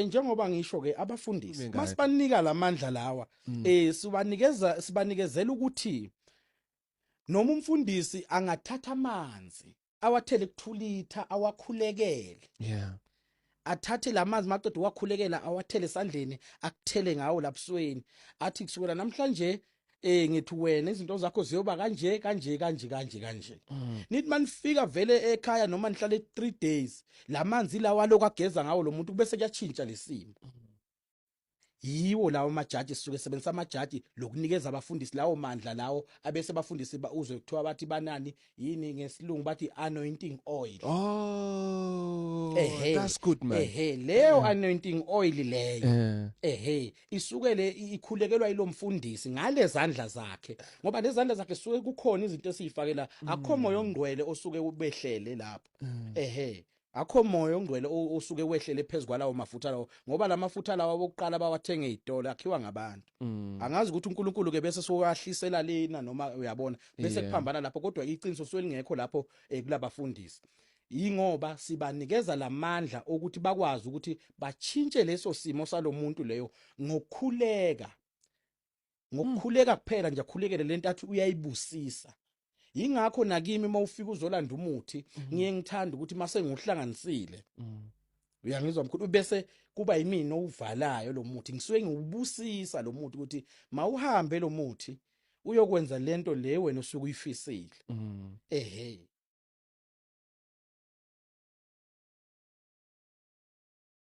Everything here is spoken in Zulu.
Njengoba ngisho ke, abafundisi Ngayo. masibanika lamandla lawa, sibanikeza, sibanikezela ukuthi noma umfundisi angathatha amanzi awathele kuthulitha, awakhulekele, athathe lamanzi, maqeda wakhulekela, awathele esandleni, akuthele ngawo labusweni, athi kusukela namhlanje ngithi wena izinto zakho ziyoba kanje kanje kanje kanje kanje. Nithi manifika vele ekhaya noma nihlale 3 days, lamanzi lawa lokageza ngawo lo muntu, bese kuyatshintsha lesimo. Yiwo lawo majaji sisuke sebenzisa, amajaji lokunikeza abafundisi lawo mandla lawo, abese bafundisi uzwe kuthiwa bathi banani yini ngesilungu, bathi anointing oil. Oh, Ehhe. that's good, man. Ehe, leyo anointing oil leyo, isukele ikhulekelwa ilomfundisi ngalezandla zakhe, ngoba lezandla zakhe suke kukhona izinto esiyifakela. Akho moya ongcwele osuke ubehlele lapho. Ehe, akho moya ongcwele osuke wehlele phezulu kwalawo mafutha lawo, ngoba la mafutha lawa wokuqala bawathenge ezitolo, akhiwa ngabantu. Angazi ukuthi uNkulunkulu ke bese sowahlisela lena noma uyabona bese kuphambana lapho, kodwa iqiniso suke lingekho lapho kulabafundisi, yingoba sibanikeza lamandla ukuthi bakwazi ukuthi batshintshe leso simo salomuntu leyo ngokukhuleka, ngokukhuleka kuphela nje, akhulekele lento athi uyayibusisa. Yingakho nakimi mawufika uzolanda umuthi, ngiye ngithanda ukuthi mase ngiwuhlanganisile, uyangizwa mkhulu, bese kuba yimina owuvalayo lo muthi, ngisuke ngiwubusisa lo muthi ukuthi mawuhambe lo muthi uyokwenza lento le wena osuke uyifisile. Ehe.